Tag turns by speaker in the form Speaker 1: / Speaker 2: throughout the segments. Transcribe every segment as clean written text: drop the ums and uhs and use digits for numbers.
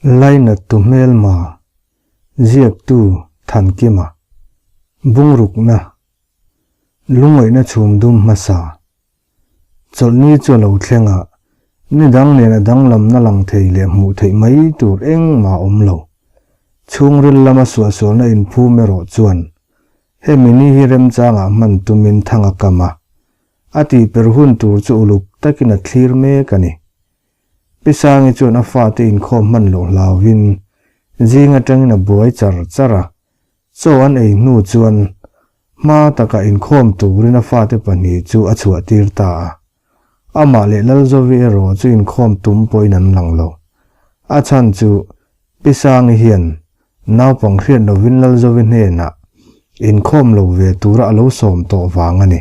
Speaker 1: Lainattu hmelma, ziaktu Thankima, bungrukna, lungaihna chhum dum hmasa, chawlhni chu a lo thleng a, ni dang nen a danglamna lang thei leh hmuh theih mai tur engmah a awm lo. Chhungril lama suahsualna inphum erawh chuan hemi ni hi remchangah hman tumin thang a kam a, a tihper hun tur chu uluk takin a thlir mek a ni. Pi Sangi chuan a fate inkhawm hman loh hlauvin zing atangin a buai char char a, chaw an ei hnu chuan hma takah inkhawm turin a fate pahnih chu a chhuah tir ta a. Amah leh Lalzovi erawh chu inkhawm tum pawhin an lang lo. A chhan chu Pi Sangi hian naupang hriat lovin Lalzovi hnenah inkhawm lo ve tura a lo sawm tawh vang a ni.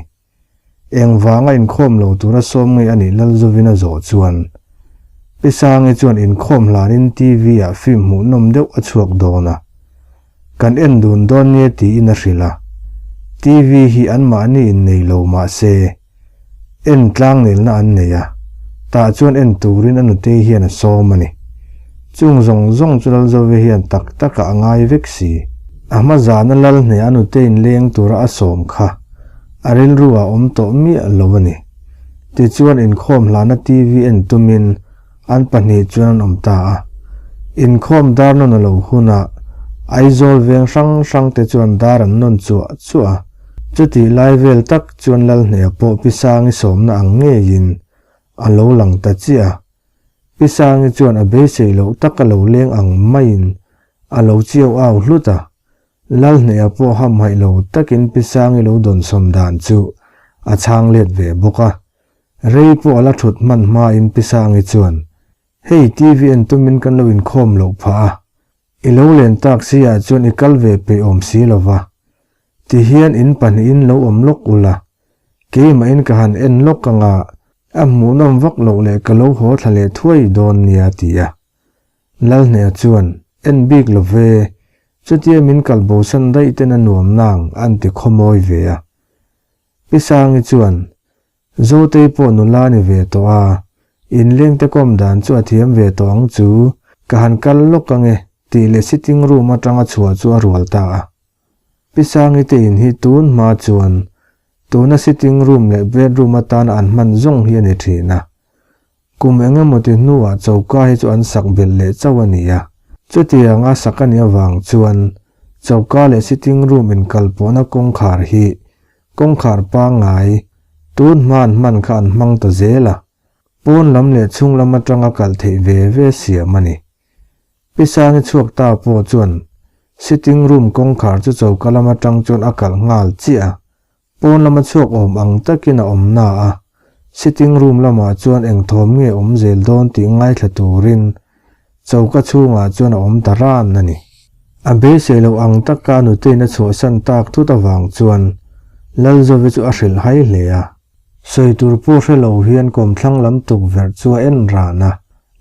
Speaker 1: Engvanga inkhawm lo tura sawm ngei a nih Lalzovin a zawh chuan Pi Sangi chuan inkhawm hlanin TV ah film hmuhnawm deuh a chhuak dawn a, kan en dun dawn nia tiin a hrilh a. TV hi anmahni in nei lo mah se en tlangnelna an nei a, tah chuan en turin a nutei hian a sawm a ni. Chung zawng zawng chu Lalzove hian tak takah a ngai vek si. A hma zana Lalhne a nuteiin leng tura a sawm kha A rilru a awm tawh miah lo a ni. Tichuan inkhawm hlana TV en tumin an pahnih chuan an awm ta a. Inkhawm dar nawn a lo hunah Aizawl veng hrang hrang te chuan dar an nawn chuah chuah a. Chutih lai vel tak chuan Lalhneha pawh Pi Sangi sawmna ang ngeiin a lo lang ta chiah a. Pi Sangi chuan a beisei loh tak a lo leng ang maiin a lo chiau au hlut a. Lalhneha pawh hamhaih lo takin Pi Sangi lo dawnsawm dan chu a chhang let ve bawk a. Rei pawh a la thut hman hmain Pi Sangi chuan, Hei TV en tumin kan lo inkhawm loh phah a, i lo len tak si ah chuan i kal ve peih awm si lo va, tihian in pahnihin lo awm lawk ula, keimahin ka han en lawk anga a hmuhnawm vak loh leh ka lo haw thla leh thuai dawn nia ti a. Lalhneha chuan, En bik lo ve, chutia min kal bosan daih ten a nuam nang an ti khawmawi ve a. Pi Sangi chuan, Zotei pawh nula ni ve tawh a, inlengte kawm dan chu a thiam ve tawh ang chu, ka han kal lawk ange tih leh sitting room atanga chhuah chu a rual ta a. Pi Sangi te in hi tun hma chuan tuna sitting room leh bedroom atana an hman zawng hi a ni thin a. Kum eng emaw ti hnuah choka hi chu an sak belh leh chauh a ni a. Chutiang a sak a nih avang chuan choka leh sitting room inkalpawhna kawngkhar hi kawngkhar pangngai tun hma an hman kha an hmang ta zel a, pawn lam leh chhung lam atanga kalh theih ve ve siam a ni. Pi Sangi chhuak ta pawh chuan sitting room kawngkhar chu choka lam atang chuan a kalh nghal chiah a, Pawn lama chhuak awm ang takin a awm na a, sitting room lamah chuan eng thawm nge awm zel dawn tih ngaithla turin choka chhungah chuan a awm ta ran a ni. A beisei loh ang taka nutein a chhuahsan tak thut avang chuan Lalzove chu a hrilh hai hle a. Sawi tur pawh hre lo hian kawmthlang lam tukverh chu a en ran a,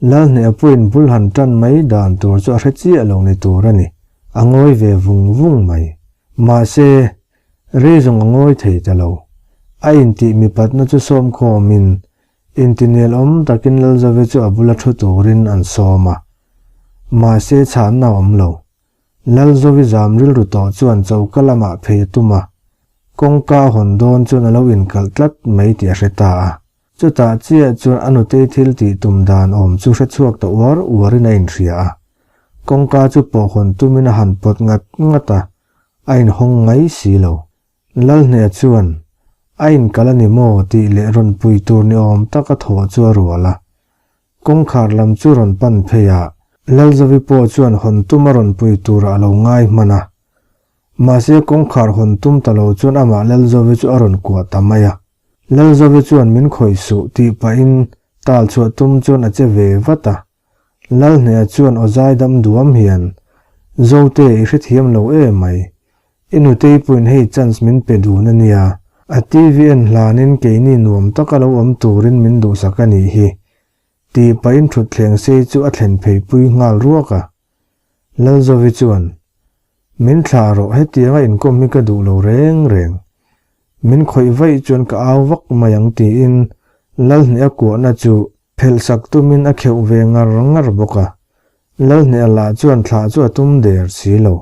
Speaker 1: Lalhneha pawhin bul han tan mai dan tur chu a hre chiah lo ni tur a ni, a ngawi ve vung vung mai. Mahse, Rei zawng a ngawi thei ta lo. A intih mipatna chu sawm khawmin, intinel awm takin Lalzove chu a bula thu turin an sawm a. Mahse chhanna a awm lo. Lalzovi zam rilru tawh chuan choka lamah phei a tum a, kawngka a hawn dawn chuan a lo inkalh tlat mai tih a hre ta a. Chutah chiah chuan a nutei thil tih tum dan awm chu hre chhuak ta uar uarin a inhria a. Kawngka chu pawh hawn tumin a han pawt ngat ngat a, A inhawng mai si lo. Lalhneha chuan, A inkal a ni maw? tih leh rawn pui tur ni awm tak a thawh chu a rual a. Kawngkhar lam chu rawn pan phei a, Lalzovi pawh chuan hawn tum a rawn pui turah a lo ngai hman a. Mahse kawngkhar hawn tum ta lo chuan amah Lalzovi chu a rawn kuah ta mai a. Lalzovi chuan min khawih suh tih pahin tal chhuah tum chuan a che ve vat a. Lalhneha chuan aw zaidam duam hian, Zote, i hrethiam lo e mai. I nutei pawhin hei chance min pe dun a nia. A TV en hlanin keini nuam taka lo awm turin min duhsak a nih hi. Tih pahin thutthleng sei chu a thlen phei pui nghal ruak a. Lalzovi chuan, Min thlah rawh, hetianga inkawm hi ka duh lo reng reng. Min khawih vaih chuan ka au vak mai ang tiin Lalhneha kuahna chu Phelh sak tumin a kheuh ve ngar ngar bawk a. Lalhneha lah chuan thlah chu a tum der si lo.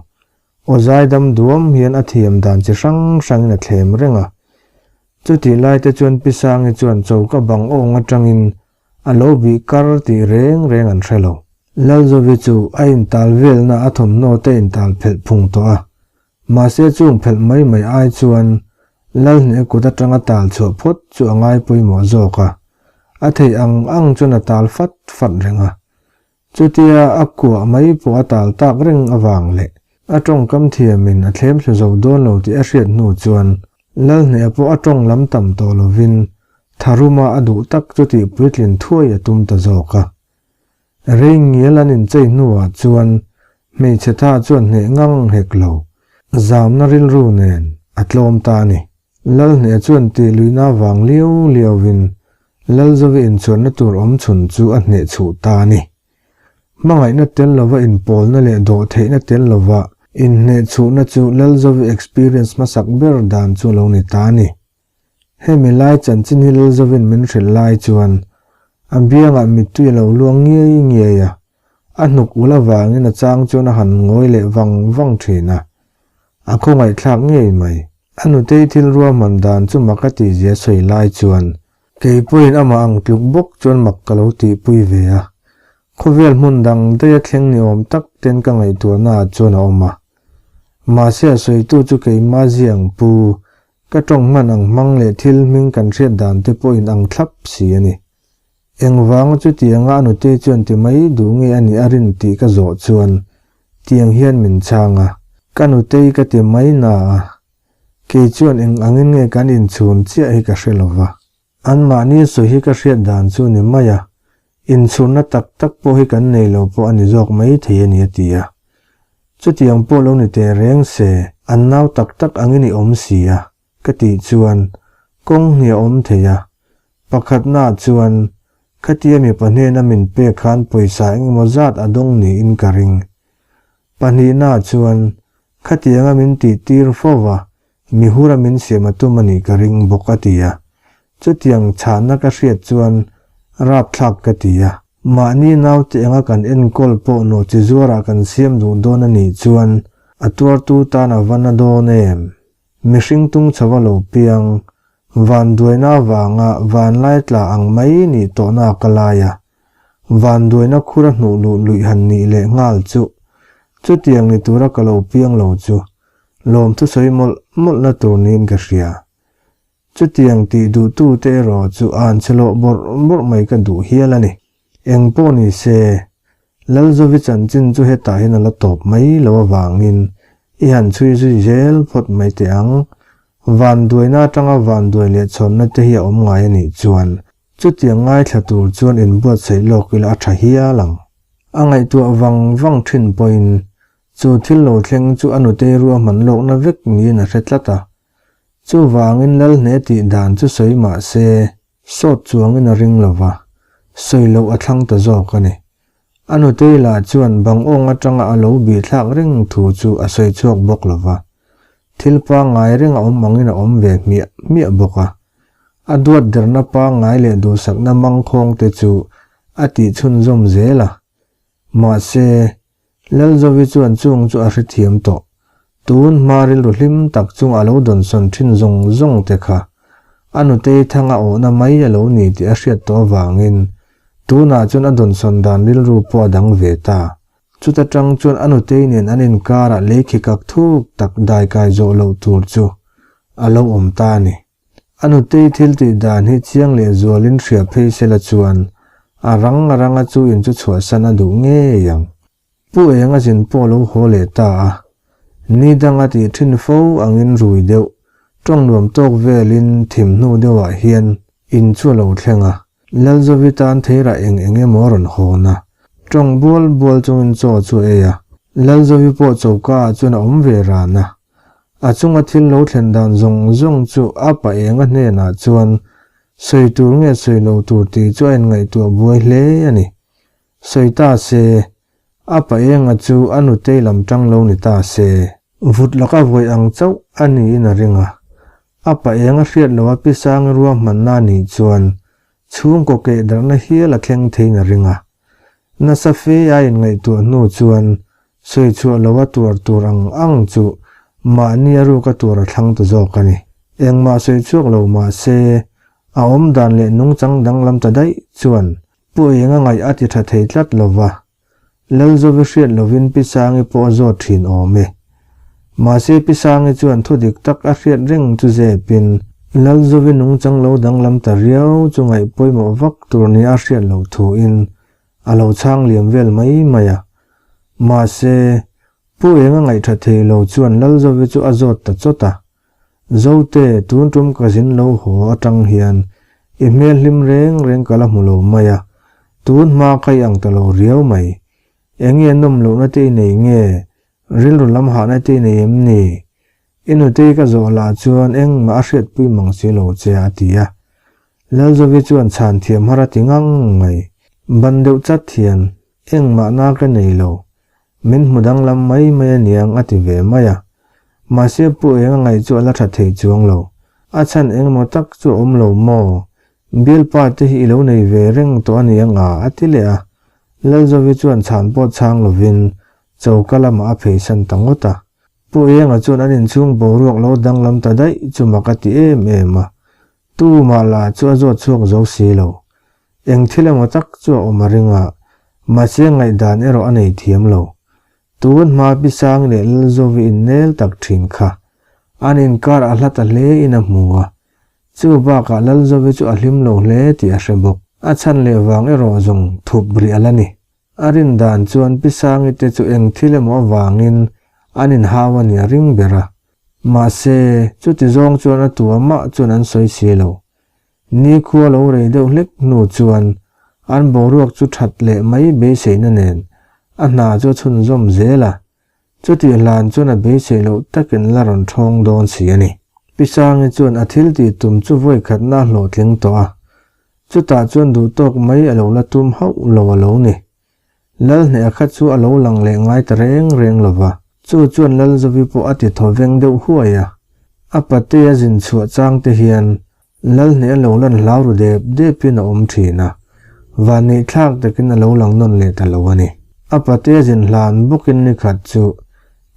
Speaker 1: Aw zaidam duam hian a thiam dan chi hrang hrangin a thlem reng a. Chutih lai te chuan Pi Sangi chuan choka bang awng atangin a lo bih kar tih reng reng an hre lo. Lalzovi chu a intal velna a thawmhnaw te intal phelh phung tawh a. Mahse chung phelh mai mai ai chuan Lalhne kut atanga tal chhuah phawt chu a ngai pawimawh zawk a. A theih ang ang chuan a tal fat fat reng a. Chutia a kuah mai pawh a tal tak reng avang leh a tawngkam thiamin a thlem thlu zo dawn lo tih a hriat hnu chuan Lalhneha pawh a tawng lam tam tawh lovin tharuma a duh tak chu tih puitlin thuai a tum ta zawk a. Rei ngial an inchei hnuah chuan hmeichhe tha chuan hneh ngang hek lo, zamna rilru nen a tlawm ta a ni. Lalhneha chuan tih luihna avang liau liauin Lalzovi inchuanna tur awm chhun chu a hneh chhuh ta a ni. Hmangaihna tel lova inpawlna leh dawhtheihna tel lova inhneh chhuhna chu Lalzovi experience hmasak ber dan chu a lo ni ta a ni. Hemi lai chanchin hi Lalzovin min hrilh lai chuan a biangah mittui a lo luang ngiai ngiai a, a hnuk ul avangin a chang chuan a han ngawi leh vang vang thin a, a khawngaihthlak ngei mai. A nutei thil ruahman dan chu mak a tihzia sawi lai chuan kei pawhin amah ang tluk bawk chuan mak ka lo tihpui ve a. Khawvel hmun dang daia thleng ni awm tak ten ka ngaihtuahna ah chuan a awm a. Mahse a sawitu chu keimah zia ang pu, ka tawng hman ang hmang leh thil hming kan hriat dan te pawhin ang thlap si a ni. Engvanga chutianga a nutei chuan ti mai duh nge a nih a rin tih ka zawh chuan Tiang hian min chhang a, ka nutei ka ti mai na a, kei chuan eng angin nge kan inchhun chiah hi ka hre lo va. Anmahni sawi hi ka hriat dan chu ni mai a, inchhunna tak tak pawh hi kan nei lo pawh a ni zawk mai thei a ni a ti a. Chutiang pawh lo ni teh reng se, an nau tak tak angin i awm si a, Ka tih chuan kawng hnih a awm thei a, pakhatnaah chuan khatia mipa hnena min pek khan pawisa engemaw zat a dawng niin ka ring. Pahnihnaah chuan khatianga min tih tir fo va, mihura min siam a tum a nih ka ring bawk a ti a. Chutiang chhahna ka hriat chuan rapthlak ka ti a. Mahni naute enga kan enkawl pawh nawhchi zuarah kan siam duh dawn a nih chuan a tuartu tan a va na dawn em? Mihring tung chho a lo piang, vanduaina avanga vanlai tla ang mai nih tawhna ka lai a, vanduaina khur a hnuh luh luih han nih leh nghal chu, chutiang ni tura ka lo piang lo chu lawmthu sawi mawlh mawlhna tur niin ka hria. Chutiang tih duhtute erawh chu an chhe lawh bawrh bawrh mai ka duh hial a ni. Eng pawh ni se, Lalzovi chanchin chu hetah hian a la tawp mai lo avangin i han chhui zui zel phawt mai teh ang. Vanduaina atanga vanduai leh chhawnna te hi a awm ngai a nih chuan chutiang ngaithla tur chuan inbuatsaih lawk ila a tha hial ang. A ngaihtuah vang vang thin pawhin chu thil lo thleng chu a nutei ruahman lawkna vek niin a hre tlat a. Chuvangin Lalhne tih dan chu sawi mah se, Sawt chuangin a ring lo va, sawi loh a thlang ta zawk a ni. A nutei lah chuan bang awng atanga a lo bih thlak reng thu chu a sawi chhuak bawk lo va, thil pangngai reng a awm angin a awm ve hmiah hmiah bawk a. A duat derna pangngai leh duhsakna mangkhawng te chu a tih chhunzawm zel a. Mahse, Lalzovi chuan chung chu a hrethiam tawh. Tun hma rilru hlim tak chung a lo dawnsawn thin zawng zawng te kha a nutei thanga awhna mai a lo ni tih a hriat tawh avangin tunah chuan a dawnsawn dan rilru pawh a dang ve ta. Chuta tang chuan a nutei nen an inkarah leikhi kak thuk tak daikai zawh loh tur chu a lo awm ta a ni. A nutei thil tih dan hi chiang leh zualin hria phei sela chuan a rang a ranga chu in chu chhuahsan a duh ngei ang. Pu eng a zin pawh lo haw leh ta a, ni danga tih thin fo angin rui deuh, tawng nuam tawk velin thim hnu deuhah hian in chu a lo thleng a, Lalzovi tan theirah eng eng emaw a rawn hawn a, tawng bual bual chungin chaw chu a ei a, Lalzovi pawh choka ah chuan a awm ve ran a. A chunga thil lo thlen dan zawng zawng chu a pa enga hnenah chuan sawi tur nge sawi lo tur tih chu a inngaihtuah buai hle a ni. Sawi ta se, a pa enga chu a nutei lam tang lo ni ta se. Vut laka vawi ang chauh a niin a ring a. A pa enga hriat loha pi Sangi ruahmanna a nih chuan chhungkaw keh darhna hial a thleng theiin a ring a. Nasa fe a inngaihtuah hnu chuan sawi chhuah loha tuar tur ang ang chu mahni a ruka tuar a thlang ta zawk a ni. Engmah sawi chhuak lo mah se, a awmdan leh nungchang danglam ta daih chuan Pu Enga ngaih a ti tha thei tlat lo va. Lalzovi hriat lovin Pi Sangi pawh a zawt thin awm e. Mahse Pi Sangi chuan thu dik tak a hriat reng chu zepin Lalzovi nungchang lo danglam ta riau chu ngaih pawimawh vak tur nia a hriat loh thuin a lo chhang liam vel mai mai a. Mahse, Pu Enga ngaihṭha thei lo chuan Lalzovi chu a zawt ta chawt a. Zote, tun tum ka zin lo haw atang hian i hmel hlim reng reng ka la hmu lo mai a, tun hma kha i ang ta lo riau mai. Enge nawm lohna te i nei nge? Rilru lam hahna te i nei em ni? I nutei ka zawh lah chuan engmah a hriatpui mang si lo che a ti a. Lalzovi chuan chhan thiam har a ti ngang mai. Ban deuh chat hian engmah na ka nei lo. Min hmu danglam mai mai aniang a ti ve mai a. Mahse Pu Enga ngaih chu a la tha thei chuang lo. A chhan engemaw tak chu a awm lo maw? Bialpa te hi i lo nei ve reng tawh aniang a a ti leh a. Lalzovi chuan chhan pawh chhang lovin choka lamah a pheisan ta ngawt a. Pu Enga chuan an inchhung boruak lo danglam ta daih chu mak a ti em em a. Tumah lah chu a zawt chhuak zo si lo. Eng thil emaw tak chu a awm a ring a, mahse ngaihdan erawh a nei thiam lo. Tun hma Pi Sang leh Lalzovi innel tak thin kha an inkar a hla ta hle in a hmu a, chu bakah Lalzovi chu a hlim lo hle tih a hre bawk. A chhan leh vang erawh zawng thup rih a la ni. A rin dan chuan Pi Sangi te chu eng thil emaw avangin an inhau a ni a ring ber a. Mahse, chuti zawng chuan a tua mah chuan an sawi si lo. Nikhua lo rei deuh hlek hnu chuan an boruak chu that leh mai beiseina nen a hna chu a chhunzawm zel a, chutih hlan chuan a beisei loh takin la rawn thawng dawn si a ni. Pi Sangi chuan a thil tih tum chu vawikhatna a hlawhtling tawh a, chutah chuan duhtawk mai a lo la tum hauh lo a lo ni. Lalhneha kha chu a lo lang leh ngai ta reng reng lo va, chu chuan Lalzovi pawh a ti thaw veng deuh huai a. A patea zin chhuah chang te hian Lalhneha lo lan hlau ru dep depin a awm thin a, vanneih thlak takin a lo lang nawn leh ta lo a ni. A patea zin hlan bawkin ni khat chu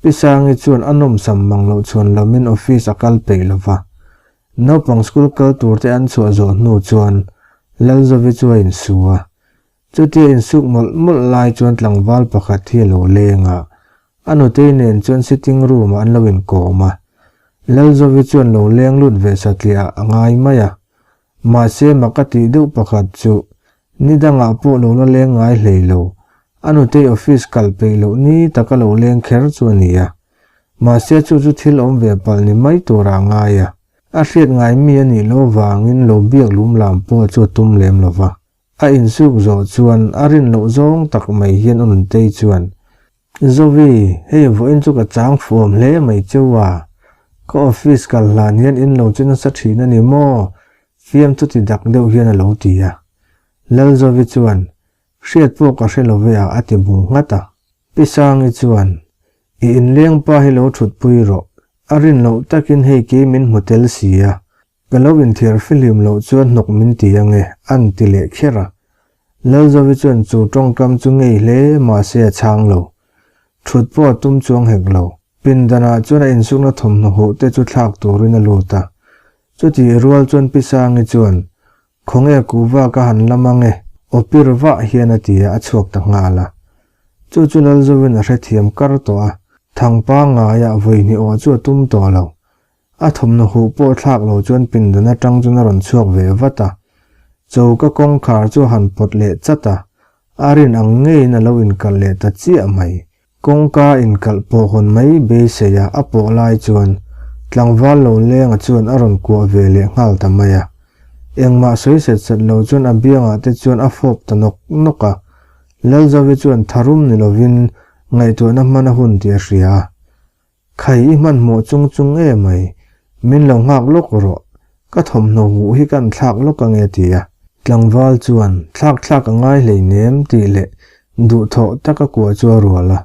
Speaker 1: Pi Sangi chuan a nawmsam mang loh chhuan lamin office a kal peih lo va, naupang school kal tur te an chhuah zawh hnu chuan Lalzovi chu a insu a, Chutia insuk mawlh mawlh lai chuan tlangval pakhat hi a lo leng a, a nutei nen chuan sitting room ah an lo inkawm a. Lalzovi chuan lo leng lut ve satliah ah a ngai mai a. Mahse mak a tih deuh pakhat chu ni dangah pawh lo la leng ngai hlei lo, a nutei office kal peih loh ni taka lo leng kher chu a ni a. Mahse chu chu thil awm ve palh ni mai turah a ngai a. A hriat ngai mi a nih loh vangin lo biak lum lam pawh chu a tum lem lo va. A insuk zawh chuan a rin loh zawng tak mai hian a nuntei chuan, Zovi, hei vawiin chu ka chang fuam hle mai cheu a, ka office kal hlan hian in lo che nasa thin a ni maw? Fiam chu ti dak deuh hian a lo ti a. Lalzovi chuan, Hriat pawh ka hre lo ve a, a ti bung nghat a. Pi Sangi chuan, I inleng pa hi lo thutpui rawh, a rin loh takin hei kei min hmu tel si a, Ka lo inthiar fihlim loh chuan hnawk min ti ange, an ti leh kher a. Lalzovi chuan chu tawngkam chu ngei hle mahse a chhang lo. Thut pawh a tum chuang hek lo. Pindanah chuan a insukna thawmhnaw huh te chu thlak turin a lut a. Chutih rual chuan Pi Sangi chuan, Khawnge kuhva ka han lam ange, aw pir vah hian a ti a, a chhuak ta nghal a. Chu chu Lalzovin a hrethiam kar tawh a, thangpa ngaiah vawihnih aw chu a tum tawh lo. A thawmhnaw huh pawh thlak lo chuan pindan atang chuan a rawn chhuak ve vat a. Choka kawngkhar chu a han pawt leh chat a, a rin ang ngeiin a lo inkalh leh ta chiah mai. Kawngka inkalh pawh hawn mai beisei a a pawh lai chuan tlangval lo lenga chuan a rawn kuah ve leh nghal ta mai a. Engmah sawi set set lo chuan a biangah te chuan a fawp ta nawk nawk a. Lalzovi chuan tharum ni lovin ngaihtuahna hman a hun tih a hria a. Khai i hmanhmawh chung chung e mai, min lo nghak lawk rawh, ka thawmhnaw huh hi kan thlak lawk ange ti a. Tlangval chuan thlak thlak a ngai hleinem tih leh duhthawh taka kuah chu a rual a.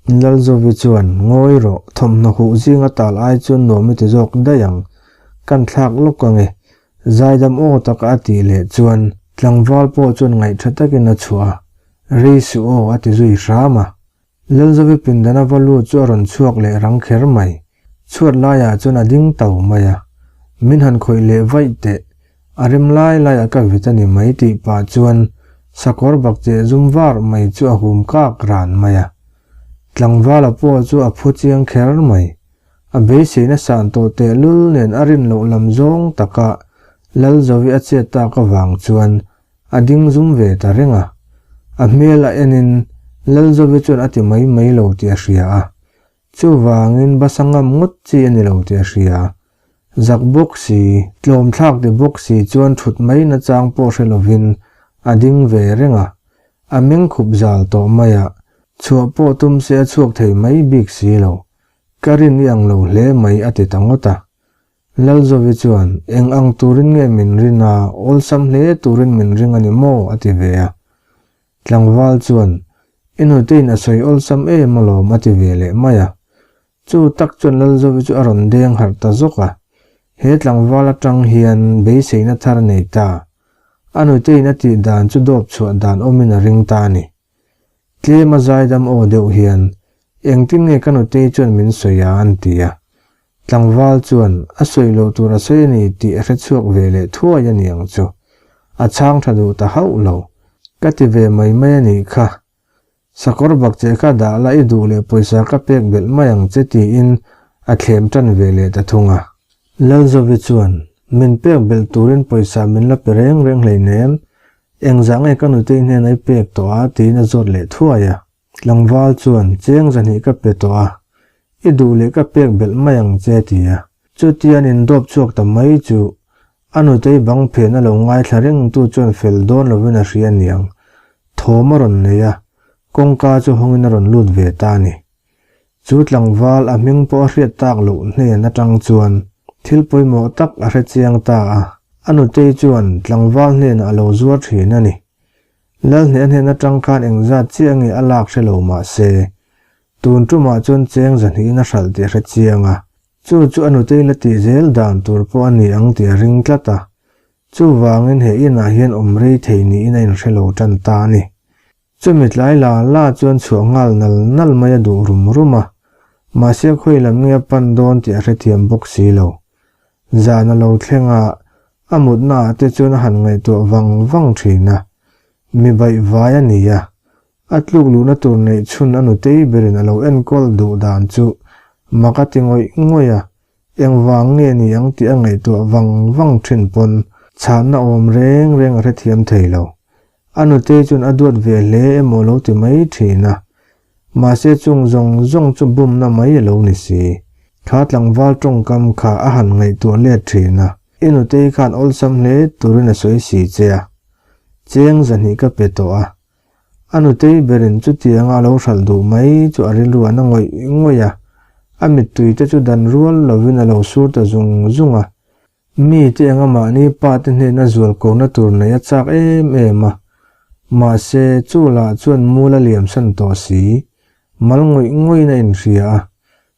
Speaker 1: Lalzovi chuan ngawi rawh, thawmhnaw huh zinga tal ai chuan nuam i ti zawk daih ang, kan thlak lawk ange, zaidam aw taka a tih leh chuan tlangval pawh chuan ngaihtha takin a chhuah a. Rei suh aw a ti zui hram a. Lalzovi pindana va lut chu a rawn chhuak leh rang kher mai. Chhuat laiah chuan a ding tau mai a. Min han khawih leh vaih teh. A rem lai laiah ka vit a ni mai tih pah chuan sakawr bakcheh zum var mai chu a hum kak ran mai a. Tlangvala pawh chu a phu chiang kher mai. A beiseina san tawh tehlul nen a rin loh lam zawng taka Lalzovi a chet tak avang chuan a ding zum ve ta reng a. A hmel a enin Lalzovi chuan a ti mai mai lo tih a hria a. Chuvangin basa ngam ngawt chi a ni lo tih a hria. Zak bawk si, tlawm thlak ti bawk si chuan thut mai nachang pawh hre lovin a ding ve reng a. A meng khup zal tawh mai a, chhuah pawh tum se a chhuak thei mai bik si lo. Ka rin i ang lo hle mai a ti ta ngawt a. Lalzovi chuan, Eng ang turin nge min rin a, awlsam hle turin min ring a ni maw? a ti ve a. Tlangval chuan, I nutein a sawi awlsam em alawm a ti ve leh mai a. Chu tak chuan Lalzovi chu a rawn deng harh ta zawk a. He tlangval atang hian beiseina thar nei ta. A nutein a tih dan chu dawp chhuah dan awmin a ring ta a ni. Tlem a zaidam aw deuh hian, Engtin nge ka nutei chuan min sawi a? an ti a. Tlangval chuan, A sawi loh tur a sawi a ni tih a hre chhuak ve leh thuai a ni ang chu. A chhang tha duh ta hauh lo. Ka ti ve mai mai a nih kha. Sakawr bak che kha dah la i duh leh pawisa ka pek belh mai ang che tiin a thlem tan ve leh ta thung a. Lalzovi chuan, Min pek belh turin pawisa min la pe reng reng hleinem, Engzah nge ka nutei hnena i pek tawh a? tiin a zawt leh thuai a. Tlangval chuan, Cheng zahnih ka pe tawh a, i duh leh ka pek belh mai ang che a ti a. Chutia an indawp chhuak ta mai chu a nutei bang phen a lo ngaithla rengtu chuan fel dawn lovin a hria aniang. Thawm a rawn nei a, kawngka chu hawngin a rawn lut ve ta a ni. Chu tlangval a hming pawh a hriat tak loh hnen atang chuan thil pawimawh tak a hre chiang ta a, a nutei chuan tlangval hnenah a lo zuar thin a ni. Lalhne a hnen atang khan engzat chiah nge a lak hre lo mah se, tun tumah chuan cheng zahnihin a hralh tih a hre chiang a, chu chu a nutei la tih zel dan tur pawh a ni ang tih a ring tlat a, chuvangin he inah hian awm rei thei niin a inhre lo tan ta a ni. Chumi tlai la la chuan chhuah nghal nal nal mai a duh rum rum a, mahse khawi lam nge a pan dawn tih a hrethiam bawk si lo. Zan a lo thleng a, a mutna ah te chuan a han ngaihtuah vang vang thin a. Mi baihvai a ni a, a tluk luhna tur neih chhun a nutei berin a lo enkawl duh dan chu mak a ti ngawih ngawih a, engvang nge ni ang tih a ngaihtuah vang vang thin pawn chhanna awm reng reng a hrethiam thei lo. A nutei chuan a duat ve hle emaw lo ti mai thin a, mahse chung zawng zawng chu bumna mai a lo ni si. Kha tlangval tawngkam kha a han ngaihtuah let thin a, I nutei khan awlsam hle turin a sawi si che a, cheng zahnih ka pe tawh a. A nutei berin chutianga a lo hralh duh mai chu a rilru an a ngawih ngawih a, a mittui te chu dan rual lovin a lo sur ta zung zung a. Mi te anga mahni pa te hnena zual kohna tur nei a chak em em a, mahse chu lah chuan mul a liam san tawh si, mal ngawih ngawih in a inhria a,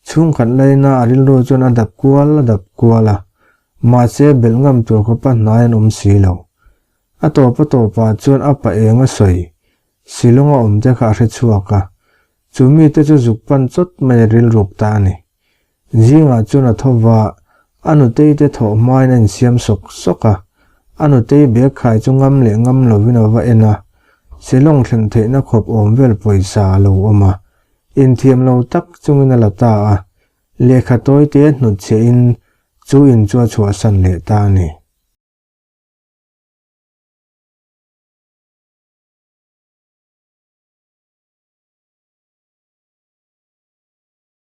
Speaker 1: chhungkhat laina a rilru chuan a dap kual a dap kual a, mahse belh ngam tur khawpa hnai an awm si lo. A tawp a tawpah chuan a pa eng a sawi, Shillong a awm te kha a hre chhuak a, chu mite chu zuk pan chawt mai a rilruk ta a ni. Zingah chuan a tho va, a nutei te thawh hmain a insiam sawk sawk a. A nutei bag khai chu ngam leh ngam lovin a va en a, Shillong thlen theihna khawp awm vel pawisa a lo awm a. Inthiam lo tak chungin a la ta a, lehkha tawi te hnutchhiahin chu in chu a chhuahsan leh ta a ni.